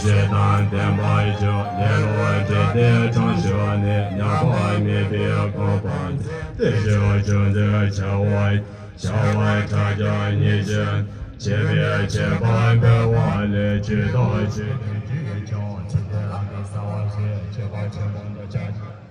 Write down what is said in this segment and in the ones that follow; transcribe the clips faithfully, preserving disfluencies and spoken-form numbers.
ཞེ་སྡང་བདེན་པར་འཇོག་ལེ་ལོ་འདྲེ་ལྡན་དྲང་ཤོར་ནས། ཉམས་པ་མེད་པའི་གོ་འཕང་དེ་ཞེས་བརྗོད་འདོད་བྱ་བ། བྱ་བ་ཕྲ་རྒྱས་ཉེས་ཅན། བྱས་པའི་བྱས་པ་འབད་བ་ལས། ཇི་ལྟར་ཇི་སྲིད་ཀྱི་ཆོས་ཅི་སྟེ་ལ་ནི་ས་བ་ཞེས། ཆོས་པ་ཆེན་པོ་འདི་ཆ་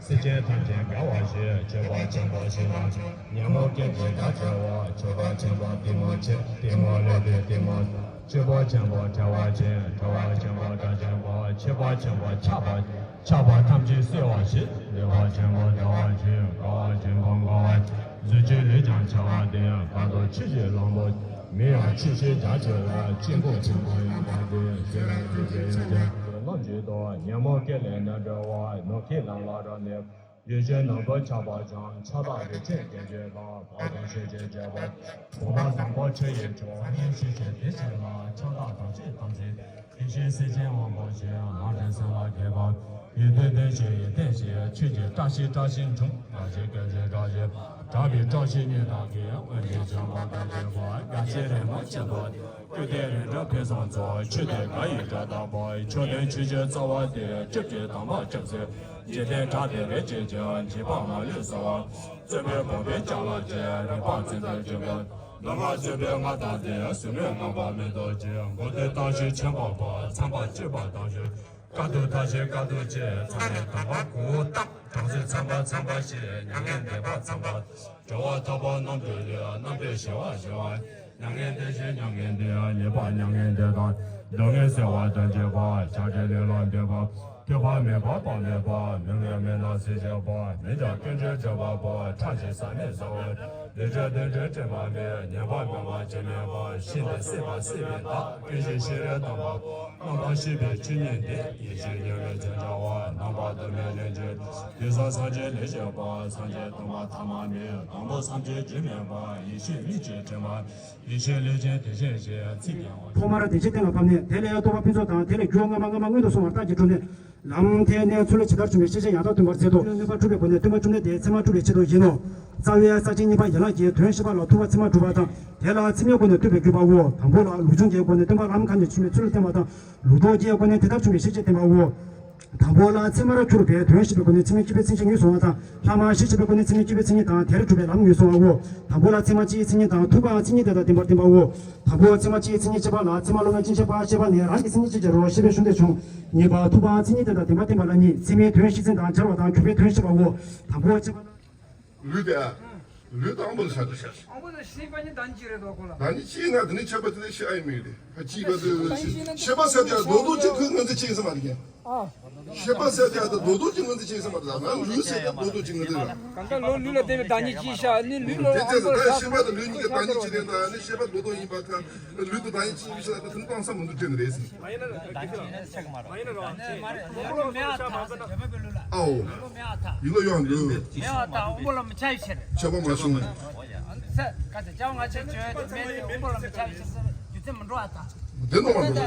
སྲིད་ཅན་ཐམས་ཅད་འགལ་བ་ཞེས། ཆོས་པ་ཆེན་པོ་ཞེ་སྡང་ཆེ། ཉོན་མོངས་སྐད་ཅིག་བརྒྱ་བྱེ་བ། ཆོས་པ་ཆེན་པོ་གཏི་མུག་ཆེ། གཏི་མུག་ལས་འདས་གཏི་མུག་ཆེ། ཆོས་པ་ཆེན་པོ་ཕྲ་བ་ཆེ། ཕྲ་བ་ཆེན་པོ་ཕྲ་ཆེན་པོ། ཆོས་པ་ཆེན་པོ་ཆགས་པ། ཆགས་པ་ཐམས་ཅད་སེལ་བ་ཞེས། བདེ་བ་ཆེན་པོ་བདེ་བ་ཆེ། དགའ་བ་ཆེན་པོ་དགའ་བ་ཆེ། བཟོད་བྱེད་ལས་ཀྱང་ཆེ་བ་སྟེ། དགའ་སྟོབས་ཆེ་ཞིང་ལོངས་སྤྱོད་ཆེ། མིང་ཡང་ཆེ་ཞེས་བྱ་ཆེ་བ། ཆེ་འགོག་ཆེན་པོ་ཡིན་པ་སྟེ། ཆེ་བའི་ཆེ་ཞེས་ཡོན་ཏན་ལོངས་སྤྱོད་དོ། ཉོན་མོངས་སྐད་ལས་ནི་འགྲོལ་བ། ནོར་སྐྱེས་ལམ་ལ་རབ་གནས། ཡེ་ཤེས་རྣམ་པར་ཆགས་པ་འཇོམས། ཕྱག་དང་རིན་ཆེན་རྒྱན་གྱིས་བརླབ། བར་དུ་ཤེས་བྱའི་རྗེས་སུ། གོ་འཕང་བཟང་པོ་ཆེ་ཡི་མཆོག་སྙིང་ཤེས་བྱའི་བདེ་ཆེན་ལ། ཕྱག་དང་ཐམས་ཅད་ཐམས་ཅད་ཡེ་ཤེས་སྲས་ཆེན་དབང་པོ་ཆེ། ལམ་རིམ་སེམས་ལ་དགྱེས་པ། ཡོན་ཏན་ལྡན་ཞིང་ཡོན་ཏན་ཞེས། ཆོས་ཀྱི་བཀྲ་ཤིས་བཀྲ་ཤིས་འབྱུང་། བཀྲ་ཤིས་སྐད་ཅིག་བཀྲ་ཤིས། གྲགས་པའི་བཀྲ་ཤིས་སྙན་དང་བརྒྱན། དབང་གི་ཆོས་འཁོར་དང་བཅས་པ། རྒྱ་ཆེའི་རི་མོ་ཆེན་པོ་སྟེ། བཀོད་དེ་རི་འདྲ་དཔེ་བཟང་ཚོགས། ཆོས་དེ་དགའ་ཡི་སྒྲ་དག་པ། མཆོད་རྟེན་ཆོས་ཀྱི་རྩ་བ་སྟེ། སྐྱབས་ཀྱི་དམ་པ་སྐྱབས་སེམས། འཇིག་རྟེན་གྲགས་དེ་རིན་ཆེན་གྱི། འཇིགས་པ་མ་ལུས་སེལ་བ། བརྩོན་པས་བོར་བའི་ལྕགས་ལ་བཅས། རིག་པ་བརྩོན་པས་བཅིངས་པ། ལུས་ངག་བརྩོན་པས་ལྔ་དང་ལྡན། ཟུག་རྔུ་རྣམ་པར་མེད་དུ་བྱས། མགོ་ཐོད་རྟ་ཞོན་ཆེན་པོ་པ། ཚངས་པ་སྤྱོད་པ་དང་བཞོ། དཀའ་ཐུབ་མཐའ་ཞིག་དཀའ་ཐུབ་ཆེ། ཚངས་པའི་དམ་པ་གོ་བོ་བཏབ། གྲོང་གསེབ་ཚངས་པ་ཚངས་པ་ཞེས། མྱ་ངན་འདས་པ་ཚངས་པ། འགྲོ་བ་ཐར་པ་རྣམ་གྲོལ་ལས། རྣམ་གྲོལ་ཞི་བ་ཞི་བ། མྱ་ངན་འདས་ཞེས་མྱ་ངན་འདས། ཉེས་པ་མྱ་ངན་འདས་དང་། སྡུག་བསྔལ་སེལ་བ་དང་བཅས་པ། བྱ་བྲལ་ལས་ལ་འདས་པ། ཐོས་པ་མེད་པ་པ་མེད་པ། མི་མངོན་མི་སྣང་སྲིད་ཆེན་པོ། མི་འདའ་ཀུན་འདུས་སྤྱོད་པ་པོ། ཕྲ་ཞིང་ཟག་མེད་ཟག་པོ། ལས་བྲལ་ལས་བྲལ་དྲི་མ་མེད། ཉེས་པ་མེད་པ་སྐྱོན་མེད་པ། ཤིན་ཏུ་སྲིད་པ་སྲིད་པའི་བདག་ཀུན་ཤེས་ཤེས་རབ་དམ་པ། རྣམ་པར་ཤེས་པའི་ཆོས་ཉིད་དེ། ཡེ་ཤེས་ཉེ་བའི་མཚོན་བྱ་བ། རྣམ་པ་དུ་མའི་ལན་ཅན། དེ་སང་སངས་རྒྱས་ལས་སྐྱེས་པ། སངས་རྒྱས་སྟོན་པ་ཐ་མ་མེད། དང་པོ་སངས་རྒྱས་རྒྱུ་མེད་པ། ཡེ་ཤེས་མིག་གི་དྲི་མ། ཡེ་ཤེས་ལས་ཅན་དེ་བཞིན་གཤེགས། ཚིག་ཀྱང་ཐོག་མར་བདེ་གཤེགས་སྟེང་ལ་ཕབ་ནས། དེ་ལས་རྟོགས་པ་ཕུན་ཚོགས་དང་། དེ་ལས་རྒྱུ་སྔ་མ་སྔ་མ་སྔོན་དུ་སོང་བ་རྟགས་ཀྱིས་གྲུབ་ནས། ལམ་མཐའི་གནས་ཚུལ་ཇི་ལྟར་བྱུང་བའི་ཤེས་བྱ་ཡང་དག་སྟོན་པར་མཛད་དོ། སྣོན་པ་གྲུབ་པའི་སྒོ་ནས་སྟོན་པ་གྲུབ་ནས་དེ་ཚད་མ་གྲུབ་པའི་ཆེད་དུ་ཡིན་ནོ། རྩ་བའི་ས་བཅད་གཉིས་པ་ཡན་ལག་གི་དོན་བཤད་པ་ལ་ཐུབ་པ་ཚད་མ་གྲུབ་པ་དང་། དེ་ལ་ཚད་མའི་སྒོ་ནས་བསྟོད་པའི་དགོས་པའོ། དང་པོ་ལ་ལུགས་འབྱུང་གི་སྒོ་ནས་སྟོན་པ་ལམ་གང་གི་ཆོས་མིན་ཚུལ་ལ་བསྟན་པ་དང་། ལུགས་ལྡོག་གི་སྒོ་ནས་དེ་ལྟར་བྱུང་བའི་ཤེས་བྱེད་བསྟན་པའོ། དང་པོ་ལ་ཚད་མར་གྱུར་པའི་དོན་བཤད་པའི་སྒོ་ནས་ཚད་མའི་སྐྱེས་བུའི་མཚན་གཞི་ངོས་བཟུང་བ་དང་། ལྷག་མ་ཤེས་བྱེད་པའི་སྒོ་ནས་ཚད་མའི་སྐྱེས་བུའི་མཚན་ཉིད་དང་དེར་གྲུབ་པའི་ལམ་ངོས་བཟུང་བའོ། དང་པོ་ལ་ཚད་མ་སྤྱིའི་མཚན་ཉིད་དང་། ཐུབ་པའང་མཚན་ཉིད་དེ་དང་ལྡན་པར་བསྟན་པའོ། དང་པོ་ཚད་མ་སྤྱིའི་མཚན་ཉིད་ཅེས་པ་ལ། ཚད་མ་སློབ་ན་ཅི་བྱེད་པ་ཞེས་པ་ནི་རང་གི་མཚན་ཉིད་ཅེས་བྱ་རོ་ཞེས་པའི་གཞུང་དེ་བྱུང་། གཉིས་པ་ཐུབ་པའང་མཚན་ཉིད་དེ་དང་ལྡན་པར་བསྟན་པ་ལ་ནི། ཚད་མའི་དོན་སྤྱི་མཚན་དང་སྦྱར་བ་དང་གྱུར་པའི་དོན་བཤད་པའོ། དང་པོ་ཚད་མ། ལུས་དེ། ལུས་དང་པོ་ལ་ཆ་དུ་ཆ། དང་པོ་ལ་ཤེས་པ་ནི་བདག་ཉིད་ཅིག་རེད་དོ་ཁོ་ལ། བདག་ཉིད་ཅིག་ན་དེ་ནི་ཤེས་པ་དེ་ནི་ཤེས་ཨ་ཡིན་མིན་རེད། ཤེས་པ་དེ་ཤེས་པ་ཟེར་ཏེ་རྡོག་རྡོག་ཅིག་ཁོས་ངོས་འཛིན་བྱེད་ཀྱི་ས་མ་རེད་ཀྱང་། ཤེས་པ་ཟེར་ཏེ་རྡོག་རྡོག་ཅིག་ངོས་འཛིན་བྱེད་ཀྱི་ས་མ་རེད། ང་ལུས་ཟེར་ཏེ་རྡོག་རྡོག་ཅིག་ངོས་འཛིན་རེད། གང་ལྟར་ལོ་ལུས་ལ་བརྟེན་པའི་བདག་ཉིད་ཅིག་ཤ་ནི་ལུས་ལ་དེ་དབང་པོ་ལ་ཤ་ཤེས་པ་དང་ལུས་གཉིས་ཀྱི་བདག་ཉིད་ཅིག་རེད། ད་ནི་ཤེས་པ་རྡོག་རྡོག་ཡིན་པ་དང་ལུས་དང་བདག་ཉིད་ཅིག་ཡིན་པའི་ཕྱིར་ད་དེ་ནི་སྤང་བསམ་མི་འདུག་དྲན་ནི་རེད་ཟེར། མ་ཡིན་ན་ར་ད་གི་ཁྱེད་ལ། མ་ཡིན་ན་ར་བ། ཨའོ། ཡིན་ལོ་ཡོང་འདུག་མེད་པ་དང་དབང་པོ་ལ་མི་ཆགས་པའི་ཕྱིར། ཆོག་པ་མ་བྱུང་། ས་ག་ཚོད་ཅང་ང་ཆེ་ཆོས་དེ་མེད་དེ་དབང་པོ་ལ་མི་ཆགས་པའི་ཕྱིར་ཟེར་རྒྱུ་མཚན་མི་འགྲོ་བ་དང་། དེ་འགྲོ་མ་འགྲོ་མ།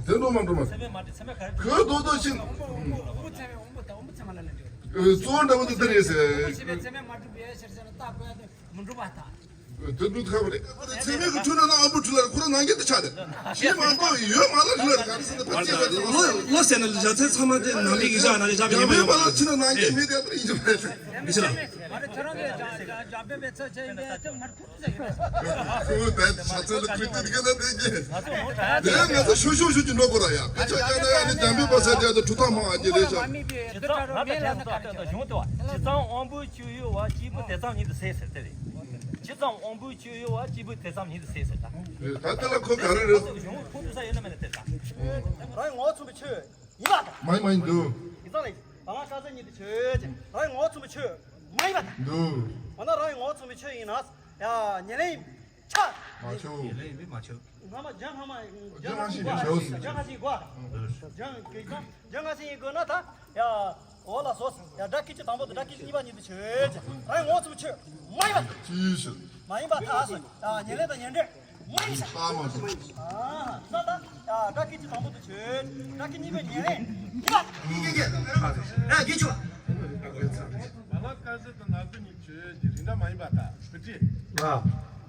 དེ་འགྲོ་མ་འགྲོ་མ། ཚད་མས་མ་དྲི་ཚད་མས་ག་རེ་གོ་དོ་དོ་ཤིང་། དབང་པོ་ཚད་མས་དབང་པོ་དང་དབང་པོ་ཚད་མ་ལ་ལ་འགྲོ། གཙོ་བོ་འདྲ་བོ་དེ་དེ་རེད་ཟེར། དབང་པོ་ཞེས་པའི་ཚད་མས་མ་གྲུབ་པའི་ཕྱིར་ཟེར་ན་རྟགས་གོ་ཡ་དེ་མི་འགྲུབ་པ་དང་། དེ་འདུག་ཐབས་རེད། ཚད་མས་གི་འཁྲུལ་ན་ན་དབང་པོ་འཁྲུལ་ལ་ཁོ་རང་ནང་གི་དེ་ཆགས་ཏེ། ཞེས་མ་གཏོགས་ཡོད་མ་ལ་འཁྲུལ་ལ་ག་རེ་ཟེར་ན་ཕར་ཅེས་པ་དེ། ལོ་ལོ་ཟེར་ན་ལ་ཚད་ཚང་མ་དེ་ནང་མི་གི་བཞག་ན་ལ་བཞག་པ་ཡིན་པ་ཡོད་མ་ལ་ཁྱི་ན་ནང་གི་མི་དེ་ལྟར་ཡིན་པ་རེད། མི་ཤེས་ལ། ཁོ་བས་ཤ་ཚ་ལ་ཁུར་ཏི་ག་ན་དེ་གི། དེ་ང་ཚོ་ཤོ་ཤོ་ཤོ་ཅིག་འགྲོ་དགོས་ར་ཡ། དེ་ཆ་ཀྱང་ན་ཡ་ནི་འཇམ་པའི་པ་ས་ཅག་ཏུ་གྲུ་ཐག་མང་ཨ་ཅེ་རེད་ཤག་ཇི་ཙམ་དབང་པོའི་ཆོས་ཡོད་པ་སྐྱེས་བུ་དེ་ཙམ་ཉིད་དུ་ཟད་ཟེར་དེ་རེད། ཇི་ཙམ་དབང་པོའི་ཆོས་ཡོད་པ་སྐྱེས་བུ་དེ་ཙམ་ཉིད་དུ་ཟད་ཟེར་ད། ད་ལྟ་ལ་ཁོ་ག་རེ་རེད། གཞུང་ཁུངས་འདུག་ས་ཡོད་ན་མེད་ན་དེ་ད། རང་ངོ་མཚུངས་པའི་ཆོས་ཡིན་པ་དང་། མ་ཡིན་མ་ཡིན་འདུག་ཡིག་ཚང་ལ་ཡིན། བ་ལང་དཀར་ཟས་ཉིད་དུ་ཆོས་ཅན། རང་ངོ་མཚུངས་པའི་ཆོས་མ་ཡིན་པ་དང་། འདུག་འོ་ན་རང་ངོ་མཚུངས་པའི་ཆོས་ཡིན་ན། ཡ་ཉེར་ལེན་ཡིན་ཆ། མ་ཆོག་ཉེར་ལེན་ཡིན་པས་མ་ཆོག་སྔ་མ་ཇ་སྔ་མ་ཇ་སྔ་ཕྱི་ཡིན་ཆོག་སྔ་ཕྱི་གོ། ཇ་གི་ཇ་སྔ་ཕྱི་ཡིན་དགོས་ན་ད། ཡ། འོ་ལ་སོ། ཡ་སྒྲ་སྐད་ཅིག་དང་པོ་དང་སྒྲ་སྐད་ཅིག་གཉིས་པ་ཉིད་དུ་ཆོས་ཅན། རང་ངོ་མཚུངས་ཆོས་མ་ཡིན་པ། ཅི་ཞིག་མ་ཡིན་པ་ཐ་སོ། ཡ་ཉེར་ལེན་དང་ཉེར་འབྲེལ་མ་ཡིན་ས། ཨ་མ་སོ། ཨ་ད་ད། ཡ་སྒྲ་སྐད་ཅིག་དང་པོ་དུ་ཆོས། སྒྲ་སྐད་གཉིས་པའི་ཉེར་ལེན་ཡིན་པ། ཡིན་གྱི་ཡིན་གྱི། ཡ་གྱི་ཆོ། བ་ལང་དཀར་ཟས་དང་ནག་པོ་ཉིད་ཆོས་ཀྱི་རིགས་འདྲ་མ་ཡིན་པ་ལྟ་བུ་ཅི། ལ།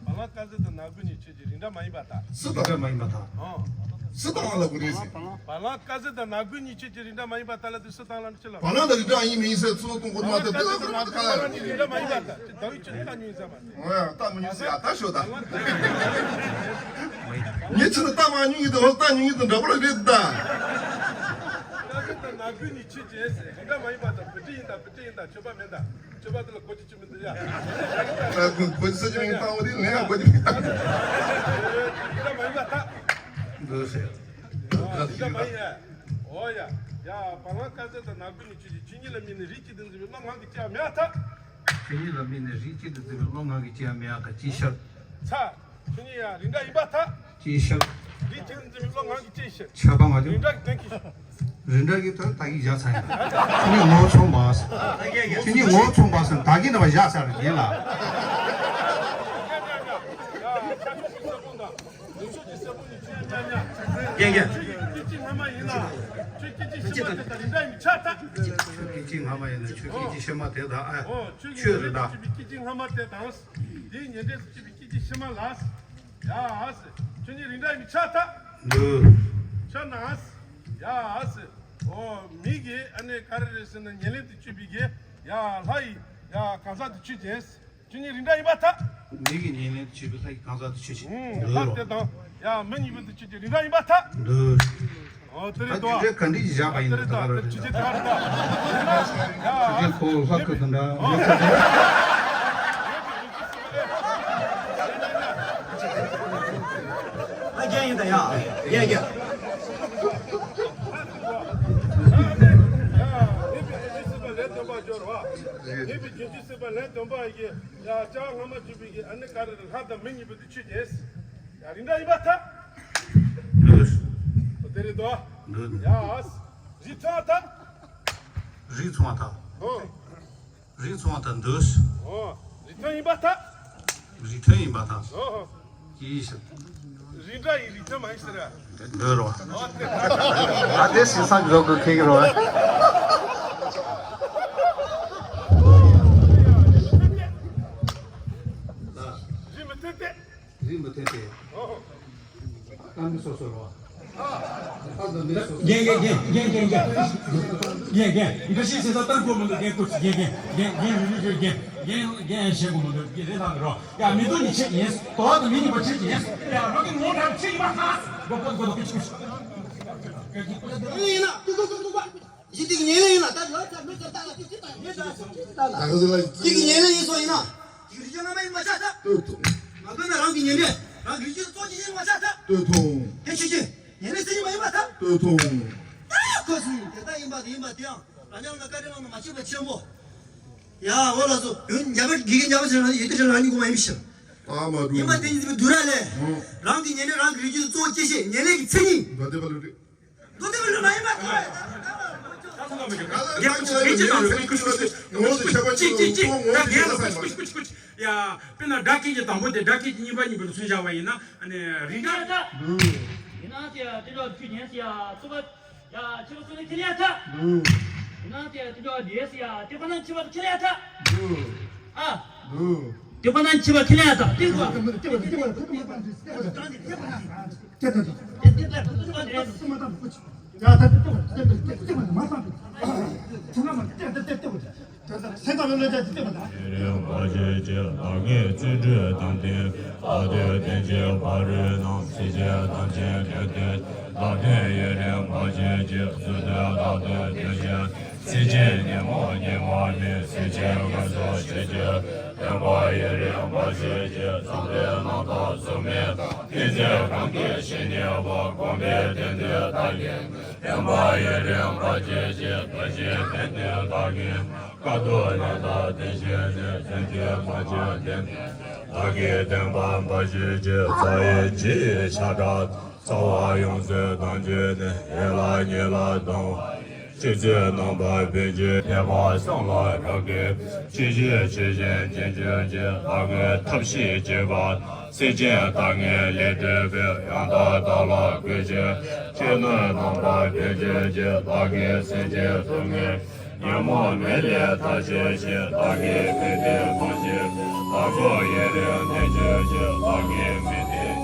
བ་ལང་དཀར་ཟས་དང་ནག་པོ་ཉིད་ཆོས་ཀྱི་རིགས་འདྲ་མ་ཡིན་པ་ལྟ། སུ་དང་འདྲ་མ་ཡིན་པ་ལྟ། ཨང་། སུ་བཏང་ལ་གོ་རེད་ཟེར། བ་ལང་དཀར་ཟས་དང་ནག་པོའི་ཉིན་བྱེད་ཀྱི་རིགས་འདྲ་མ་ཡིན་པ་ལྟ་ལ་དུ་སུ་བཏང་ལ་ནི་ཅི་ལ། བ་ལང་དང་རིགས་འདྲ་ཡིན་མིན་ཟེར་ཚུལ་གཏོང་གོ་མ་ཐུབ་དེ་ལ་ཁོ་ན་ཁ་ལ། རིགས་འདྲ་མ་ཡིན་པ་ལྟ་ཅི་ལྟ་བུའི་ཆོས་ལྟ་ཉུང་ཡིན་ས་མ་རེད། ཨོ་ཡ་ལྟ་མི་ཉུང་ཟེར་ཡ་ལྟ་ཤོག་ད། ངས་ཁྱོད་ལ་ལྟ་མ་ཉུང་གི་འདུག་ལྟ་ཉུང་གི་འདུག་འདྲ་པོ་རེད་ད། དཀར་ཟས་དང་ནག་པོའི་ཉིན་བྱེད་ཀྱི་ཟེར་རིགས་འདྲ་མ་ཡིན་པ་ལྟ་བུ་ཁྲིད་ཡིན་ད་བུ་ཁྲིད་ཡིན་ད་ཆོས་པ་མིན་ད་ཆོས་པ་དེ་ལ་གོ་ཅི་ཅི་མི་འདུག་ཡ། ཨ་ཁོ་ཁོ་ཚོ་ཅི་མིན་བཏང་བ་དེ་ལན་ཡང་གོ་ཅི་མི་བཏང་། འདུག་ཟེར། འདུག་ཟེར། འདུག་ཟེར། འོ་ཡ། ཡ་བ་ལང་དཀར་ཟས་དང་ནག་པོའི་ཉིན་བྱེད་ཀྱི་ཆོས་ཉིད་ལ་དམིགས་ནས་རིགས་གཅིག་ཏུ་འཛིན་པའི་བློ་ངང་གིས་སྐྱེ་བ་མེད་པར་ཐལ། ཆོས་ཉིད་ལ་དམིགས་ནས་རིགས་གཅིག་ཏུ་འཛིན་པའི་བློ་ངང་གིས་སྐྱེ་བ་མེད་པར་ཐལ། ཅིའི་ཕྱིར། ཚ། ཆོས་ཉིད་ཡང་རིགས་འདྲ་ཡིན་པར་ཐལ། ཅིའི་ཕྱིར། རིགས་གཅིག་ཏུ་འཛིན་པའི་བློ་ངང་གིས་སྐྱེ་ཕྱིར། ཁྱབ་པ་མ་རིགས་འདུག་འདྲ་གི་དོན་གྱིས། རིགས་འདྲ་གི་དོན་ད་གིན་བཞག་ཚར་ཡིན། ཁྱོད་ཉིད་ངོ་བོ་མཚུངས་པ་ཟེར། ཁྱོད་ཉིད་ངོ་བོ་མཚུངས་པ་ཟེར་ད་གིན་ནས་བཞག་ཚར་ཡིན་ལ། རྒན་རྒན། ཁྱོད་ཀྱི་སྐད་ཅིག་སྔ་མ་ཡིན་ན། ཁྱོད་ཀྱི་སྐད་ཅིག་ཕྱི་མ་དེ་དང་རིགས་འདྲ་ཡིན་ཆ་ད། ཁྱོད་ཀྱི་སྐད་ཅིག་སྔ་མ་ཡིན་ན་ཁྱོད་ཀྱི་སྐད་ཅིག་ཕྱི་མ་དེ་དང་ཨ། ཁྱོད་རེད་ད། ཁྱོད་ཀྱི་སྐད་ཅིག་སྔ་མ་དེ་དང་། དེའི་ཉེ་འབྲེལ་དུ་སྐྱེས་པའི་སྐད་ཅིག་ཕྱི་མ་ལ། ཡ་ཨ་སི། ཁྱོད་ཉིད་རིགས་འདྲ་ཡིན་ཆ་ད། འདུག་ཆ་ན་ཨ་སི། ཡ་ཨ་སི། ཨོ་མིག་གི་ཨ་ནི་ག་རེ་རེད་ཟེར་ན་ཉེ་ལེན་དུ་སྐྱེས་པའི་གི་ཡ་ལྷ་ཡི་ཡ་གང་ཟག་ཏུ་ཆུད་ཅེས། ཁྱོད་ཉིད་རིགས་འདྲ་ཡིན་པར་ཐལ། མིག་གི་ཉེ་ལེན་དུ་སྐྱེས་པའི་ལྷ་ཡི་གང་ཟག་ཏུ་ཆུད་ཅེས། ཨུམ་འདུག་ལྷ་དེ་དང་ཡ་མི་གཉིས་པོ་དུ་སྐྱེས་ཀྱི་རིགས་འདྲ་ཡིན་པར་ཐལ། འདུག་ཨོ་དེ་རེད་དོ། ད་ཆུ་ཚོད་ག་འདྲ་ཞིག་བཞག་པ་ཡིན་ད་ག་རེ་རེད། ཆུ་ཚོད་ག་རེ་ད། ཆུ་ཚོད་ཁོ་ལྷ་ཁུ་དང་འདྲ། ཨ་རྒན་ཡིན་ད་ཡ། རྒན་རྒན། ངེས་པའི་རྒྱུ་ཅིག་སྲིད་པ་ལན་སྟོན་པ་ཡི། ཡ་ལྕགས་སྔ་མ་བརྒྱུད་པའི་གི་ཨ་ནི་ག་རེ་རེད། ལྷ་དང་མི་གཉིས་པོ་དུ་ཆུད་ཅེས། ཡ་རིགས་འདྲ་ཡིན་པར་ཐལ། འདུག་དེ་རེད་དོ། འདུག་ཡ་ཨ་སི། རིགས་མཚུངས་པར་ཐལ། རིགས་མཚུངས་པར་ཐལ། ཨོ། རིགས་མཚུངས་པར་ཐལ། འདུག་ཨོ། རིགས་མཐུན་ཡིན་པར་ཐལ། རིགས་མཐུན་ཡིན་པར་ཐལ། ཨོ། ཅིའི་ཕྱིར། རིགས་འདྲ་ཡིན་རིགས་མཐུན་མ་ཡིན་ཟེར། འདོད་རོ། ཨོ་དེ། ང་དེ་སེམས་བཟང་གི་རོ་གི་ཁེག་རོ། རིགས་མི་མཐུན་ཏེ། རིགས་མི་མཐུན་ཏེ། ཨོ། ཨ་མི་སོ་སོ་རོ། རྒན་རྒན་རྒན་རྒན་རྒན་རྒན་རྒན་རྒན་རྒན་འགའ་ཞིག་བྱེད་ས་ལྟར་གོ་མི་འདུག་རྒན་སྐུ་ཚེ་རྒན་རྒན་རྒན་རྒན་རུ་རུ་རུ་རྒན་རྒན་རྒན་བྱེད་དགོས་མི་འདུག་རྒན་རེད་ལྷག་རོ། ཡ་མི་དོ་ནི་ཆེད་ཡིན། དོ་དོ་མི་ནི་མ་ཆེད་ཡིན། ཡ་རོ་གི་ངོ་འདྲ་ཆེད་ཡིན་པ་ཧ། གོ་གོ་གོ་གོ་གོ་གོ། ཡིན་ན་ཏུ་ཏུ་ཏུ་ཏུ་པ། ཡིན་ཏིག་ཉེ་ལེ་ཡིན་ན་ད་ལོ་ཚ་མི་ཚ་ད་ལ་ཏིག་ཏིག་ད་ཉེ་ད་ཏིག་ཏིག་ད་ལ། ད་ག་ཟེར་ལ། ཏིག་ཉེ་ལེ་ཡིན་སོ་ཡིན་ན། ཡིག་རིགས་ཆད་སྔ་མ་ཡིན་མ་ཆགས་ད། ལྟོས་ཐོང་། མ་དགོས་ན་རང་གི་ཉེ་འབྲེལ་རང་གི་རིགས་ཆད་གཙོ་ཆེ་ཡིན་མ་ཆགས་ད། ལྟོས་ཐོང་། དེ་ཆུ་ཆེ། ཉེ་ལེ་སྲིད་ཡིན་མ་ཡིན་མ་ད། ལྟོས་ཐོང་། ད་ཁོ་སུ་ཡིན་དེ་ལྟ་ཡིན་པ་དེ་ཡིན་པ་དེ་ཡང་རང་ཉམས་ལ་བཀའ་དྲིན་བླངས་ན་མ་ཤེས་པ་ཆེན་པོ། ཡ་འོ་ལགས་སོ་ཡོན་རྒྱ་བར་དགེ་རྒན་རྒྱ་བར་ཆེན་ལ་ཡོད་དེ་ཆེན་ལ་རང་ཉིད་གོ་མ་ཡིན་ཤི། ཨ་མ་རུ། ཡིན་པ་དེ་ཡིན་པའི་དུས་ར་ལས། ཨོ། རང་གི་ཉེ་འབྲེལ་རང་གི་རིགས་རྒྱུད་གཙོ་བོ་སྐྱེ་ཤེས་ཉེ་ལེ་གི་མཚན་ཉིད། འགྲོ་དེ་བ་ལུ་རེད། འགྲོ་དེ་བ་ལུ་མ་ཡིན་པ་དེ། རྒན་ཁོ་ཚོ་རྒན་ཁྱེད་རང་ངོ་ཚོ་ཁྱད་པར་ཅིག་ཅིག་ཅིག་ཅིག་ད་རྒན་ལ་ཁུ་ཁུ་ཁུ་ཁུ་ཁུ། ཡ་དཔེར་ན་སྒྲ་སྐད་ཀྱི་དང་པོ་དེ་སྒྲ་སྐད་ཀྱི་གཉིས་པ་གཉིས་པ་ལ་མཚོན་བྱ་བ་ཡིན་ན་ཨ་ནི་རིགས་འདྲ། ཡིན་ན་དེ་དེ་འདྲ་ཁྱོད་ཉན་སི་ཡ་སོ་པ། ཡ་ཁྱེད་ལ་སོ་ནི་ཁྱེད་ལ་ཡ་ཐ། ཡིན་ན་དེ་དེ་འདྲ་དེ་སི་ཡ་དེ་པ་ན་ཁྱེད་པ་ཁྱེད་ལ་ཡ་ཐ། ཨ། དེ་པ་ན་ཁྱེད་པ་ཁྱེད་ལ་ཡ་ཐ། དེ་གོ། ཡུན་རིང་བར་ཆད་ཀྱི་བདག་ཉིད་བརྩོན་འགྲུས་དམ་ལྡན། ཨ་དེ་བསྟན་བཅོས་ཕ་རོལ་རྣམས་ཚིག་རྗེས་དམ་ཅན་དེ་དེ་བདག་བསྟན་ཡུན་རིང་བར་ཆད་ཀྱི་བརྩོན་འགྲུས་དམ་ལྡན་དེ་བཞིན་ཚིག་རྗེས་ཉོན་མོངས་ཉོན་མོངས་མེད་ཚིག་རྗེས་ངན་སོང་ཞི་རྒྱས་བསྟན་པ་ཡུན་རིང་བར་ཆད་ཀྱི་འཛམ་གླིང་རྣམ་དག་གཟུགས་མེད་དང་ཐེག་ཆེན་གང་གིས་ཞི་གནས་པ་གོམས་པའི་དོན་དུ་བདག་གིས། བསྟན་པ་ཡུན་རིང་བར་ཆད་ཀྱི་རྡོ་རྗེ་ཕན་བདེ་བདག་གིས་བཀའ་སྡོད་ལས་དང་བདེ་ཆེན་ནས་བརྩོན་འགྲུས་མ་བཅོས་བསྟན། བདག་གིས་བསྟན་པ་འབའ་ཞིག་གི་རྩ་བའི་ཆེས་ཆ་དྲག་རྩ་བ་ཡོངས་སུ་དང་བཅས་ནས་ཡན་ལག་ཉིད་ལ་ལྡང་བ། སྤྱི་རྫས་རྣམ་པར་བེད་སྤྱོད་ཐེག་པ་གསུམ་ལ་རག་ལས་ཆོས་སྤྱོད་ཆོས་ཅན་རྗེས་འཇུག་གི་བདག་གིས་ཐབས་ཤེས་བྱེད་པ། སེམས་ཅན་དག་ངན་ལས་སྒྲོལ་བའི་ཡང་དག་བདག་ལ་གུས་ཕྱིར། ཆོས་ནོར་རྣམ་པར་བེད་སྤྱོད་ཀྱི་བདག་གིས་སེམས་ཅན་སྡུག་བསྔལ་ཉོན་མོངས་མེད་ལས་ཐར་བྱེད་ཕྱིར། བདག་གིས་ཕན་བདེ་གང་ཞིག་བདག་སོགས་ཡུན་རིང་བསྟེན་བྱེད་ཕྱིར། བདག་གིས་མི་བདེ་